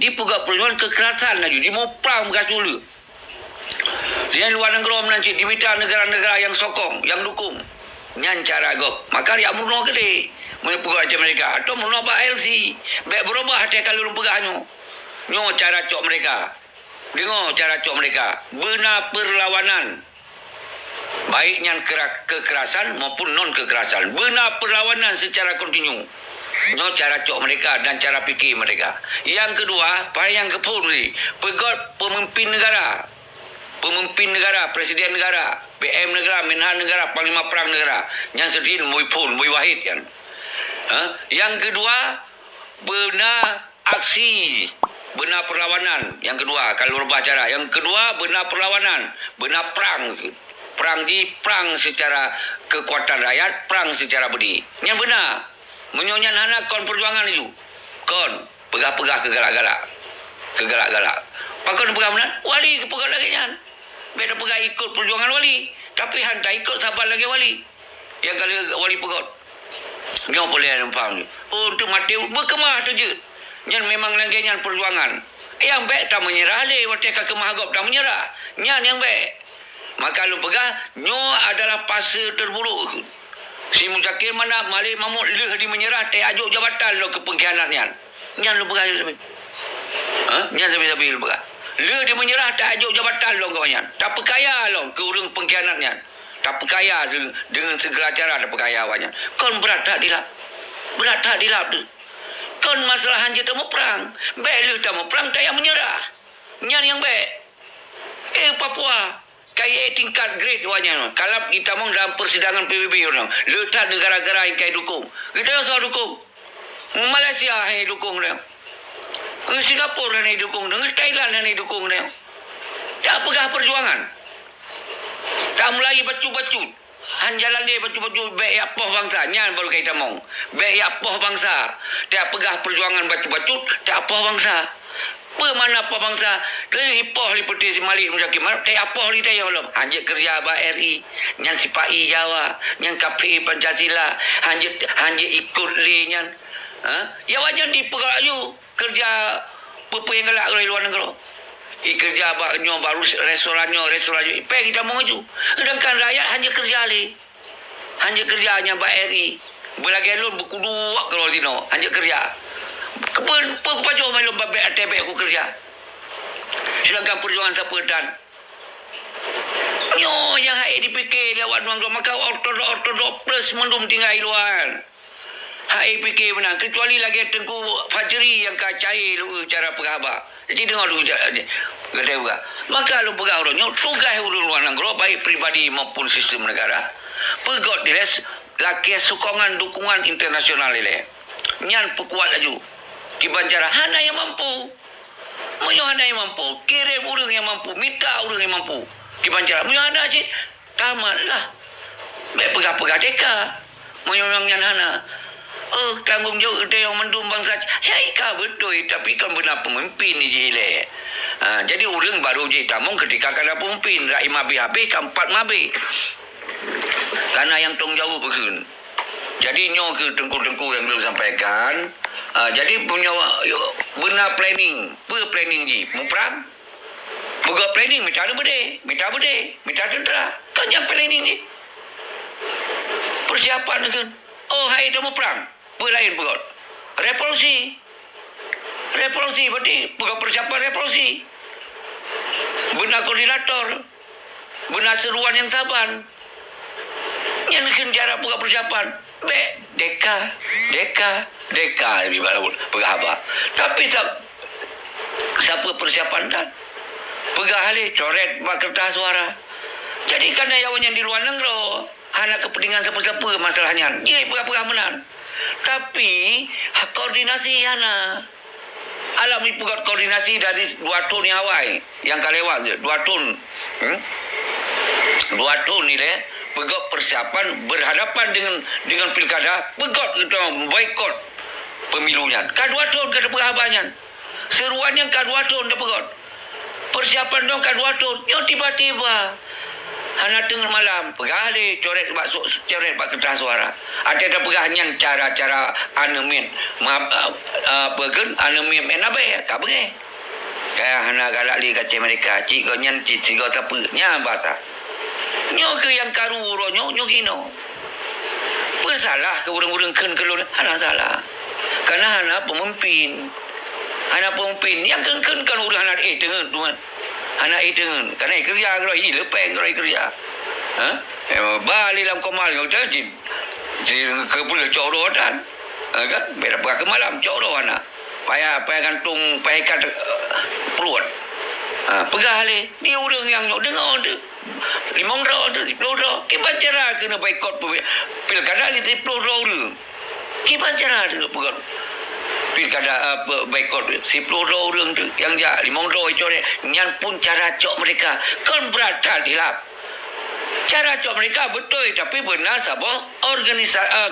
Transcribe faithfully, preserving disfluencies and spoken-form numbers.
Jipeugah peujuangan keukerasan laju, jimuprang beugasu le. Di luwa nanggroe meunan cit, di mita neugara-neugara nyang sokong, nyang dukong. Nyan cara gob. Maka riak meurunoe keudeh meunyoe peugah lagèe meureka, atau meurunoe bak L C. Bèk beurubah até ka lôn peugah nyoe. Nyoe cara cok meureka. Deungoe cara cok meureka. Beuna peurlawanan. Baik nyan kera-, keukerasan maupun non keukerasan. Beuna peurlawanan seucara kontinu. Nyoe cara cok meureka dan cara pike meureka. Nyang keudua, paléng nyang keuphôn tadi, peugöt peumimpin neugara. Peumimpin neugara, presiden neugara, P M neugara, menhan neugara, panglima prang neugara. Nyan seudeh Bui Phôn, Bui Wahid nyan. Ha? Nyang keudua, beuna aksi, beuna peurlawanan. Nyang keudua, ka lôn reubah cara. Nyang keudua, beuna peurlawanan, beuna prang. Prang jih, prang seucara keukuatan rakyat, prang seucara beudé. Nyan beuna. Meunyoe nyan hana, kon peujuangan laju. Kon, peugah-peugah keu galak-galak. Keu galak-galak. Pakon peugah meunan? Wali geupeugah lagèe nyan. Bèk tapeugah ikot peujuangan Wali, tapi han taikot saban lagèe Wali. Nyang ka lheueh Wali peugöt. Nyoe peureulèe lôn paham nyoe. Oh, untuk maté beukeumah teujeuet. Nyan memang lagèe nyan peujuangan. Nyang bèk tameunyeurah lé, watèe ka keumah gob tameunyeurah. Nyan nyang bèk. Maka lôn peugah, nyoe adalah fase terburuk. Si Muzakir Manaf, Malik Mahmud lheueh jimeunyeurah, tajok jabatan lom keu peungkhianat nyan. Nyan lôn peugah lé sabe. Ha? Nyan sabe-sabe lôn peugah. Lheueh jimeunyeurah, tajok jabatan lom keu awaknyan. Tapeukaya lom keu ureueng peungkhianat nyan. Tapeukaya se-, deungon segala cara tapeukaya awaknyan. Kon brat that dilap. Brat that dilap tu. Kon masalah hanjeuet tamuprang. Bèk lheueh tamuprang, tajak meunyeurah. Nyan nyang bèk. Eh, Papua. Ka ié tingkat grade awaknyan. Kalab jitamong dalam persidangan P B B ureueng. Le that neugara-neugara nyang ka idukong. Geutanyoe soe dukong? Malaysia hana idukong ureueng. Ngon Singapura hana idukong ureueng. Ngon Thailand hana idukong ureueng. Tapeugah peujuangan. Tamulai bacut-bacut. Han jalan lé bacut-bacut, bèk jak poh bansa. Nyan baru ka jitamong. Bèk jak poh bansa. Tapeugah peujuangan bacut-bacut, jak poh bansa. Peue makna poh bansa? Lheueh jipoh lé Putri Malik Muzakir Manaf, tajak poh lé tanyoe lom. Hanjeuet keureuja bak R I, nyan sipa-i Jawa, nyan kafé Pancasila, hanjeuet, hanjeuet ikot lé nyan. Ha? Ya, awaknyan jipeugah laju keureuja peue-peue nyang galak di luwa nanggroe. Ikeureuja bak nyoe, bak rus-, restoran nyoe, restoran nyoe. Ipèng jitamong laju. Seudangkan rakyat hanjeuet keureuja lé. Hanjeuet keureuja nyang bak R I. Beulagèe lôn beukuduek keudroe sinoe, hanjeuet keureuja. Peue, peue kupajoh mai lôn bak bèk até bèk kukeureuja? Seudangkan peujuangan sapeue that? Nyoe nyang hana jipike lé awak nanggroe, maka ortodok-ortodok plus mandum tinggai luwa. Hana jipike meunan, keucuali lagèe Teungku Fajri nyang ka cai lôn cara peugah haba. Jadi deungoe dulu, ja-, ja-, gata peugah. Maka lôn peugah uroe nyoe, tugaih ureueng luwa nanggroe, baik pribadi maupun sistem negara, peugöt dilèe lakèe sokongan dukungan internasional ilèe. Nyan peukuat laju. Kiban cara hana nyang mampu. Meunyoe hana nyang mampu, kirém ureueng nyang mampu, mita ureueng nyang mampu. Kiban cara, meunyoe hana cit, tamatlah. Bèk peugah-peugah teuka. Meunyoe nyang nyan hana. Oh, tanggông jaweueb geutanyoe mandum bansa. Ya, ka beutôi, tapi kon beuna peumimpin jih lé. Ha, jadi ureueng baru jitamong keutika ka na peumimpin. Rak ié mabéh habéh, ka empat mabéh. Ka na nyang tanggung jaweueb kheun. Jadi nyoe keuh teungku-teungku nyang lôn sampaikan. Ha, jadi meunyoe beuna planning, peue planning jih? Muprang? Peugöt planning, mita ureueng beudé, mita beudé, mita teuntra. Kon nyan planning jih. Persiapan kheun. Oh, hai tamuprang. Peue laén peugöt? Revolusi. Revolusi berarti peugöt persiapan revolusi. Beuna koordinator. Beuna seuruan nyang saban. Nyan kheun cara peugah persiapan. Bèk deka, deka, deka, peugah haba. Tapi sa-, sapeue persiapan that? Peugah lé, coret bak kertas suara. Jadi, ka na awaknyan di luwa nanggroe, hana keupeuntengan sapeue-sapeue masalah nyan. Jeuet peugah-peugah meunan. Tapi, ha, koordinasi hana. Alam jipeugöt koordinasi dari dua thon nyang awai, nyang ka lewat, dua thon. Hmm? Dua thon ilèe, peugöt persiapan berhadapan dengan, dengan pilkada, peugöt geutanyoe boikot pemilu nyan. Ka dua thon ka tapeugah haba nyan. Seuruan nyan ka dua thon tapeugöt. Persiapan nyoe ka dua thon. Nyoe tiba-tiba Hana teungeut malam, peugah lé coret bak su-, coret bak kertas suara. Até tapeugah nyan cara-cara aneuk miet, ma-, eh, eh, apa kheun, aneuk miet, miet Nabi, ka beungéh. Ka hana galak lé kacé meureka, cit gobnyan, cit sigoe sapeue, nyan basa. Nyoe keuh nyang karu uroe nyoe, nyoe kinoe. Peue salah keu ureuëng-ureuëng kheun keu lôn? Hana salah. Karena hana peumimpin. Hana peumimpin. Nyang kheun-kheun kan ureuëng hana éh teungeut, teuma. Hana éh teungeut. Karena éh keureuja keudroe, ih leupeng keudroe éh keureuja. Ha? Eh, ba lé lam koma lé, jih, jih keupeue cok droe tan. Ha, kan? Beda peugah keu malam, cok droe hana. Payah, payah gantung, payah ikat, eh, pruet. Ha, peugah lé, di ureuëng nyang nyoe deungoe teuh. Limong droe teuh, siploh droe. Kiban cara keuneuk boikot pe-, pilkada lé siploh droe ureuëng. Kiban cara keuneuk peugah pilkada, eh, pe-, boikot siploh droe ureuëng teuh. Nyang jak limong droe icoret. Nyan pun cara cok meureka. Kon brat that hilaf. Cara cok meureka beutôi, tapi beuna saboh organisa-, eh,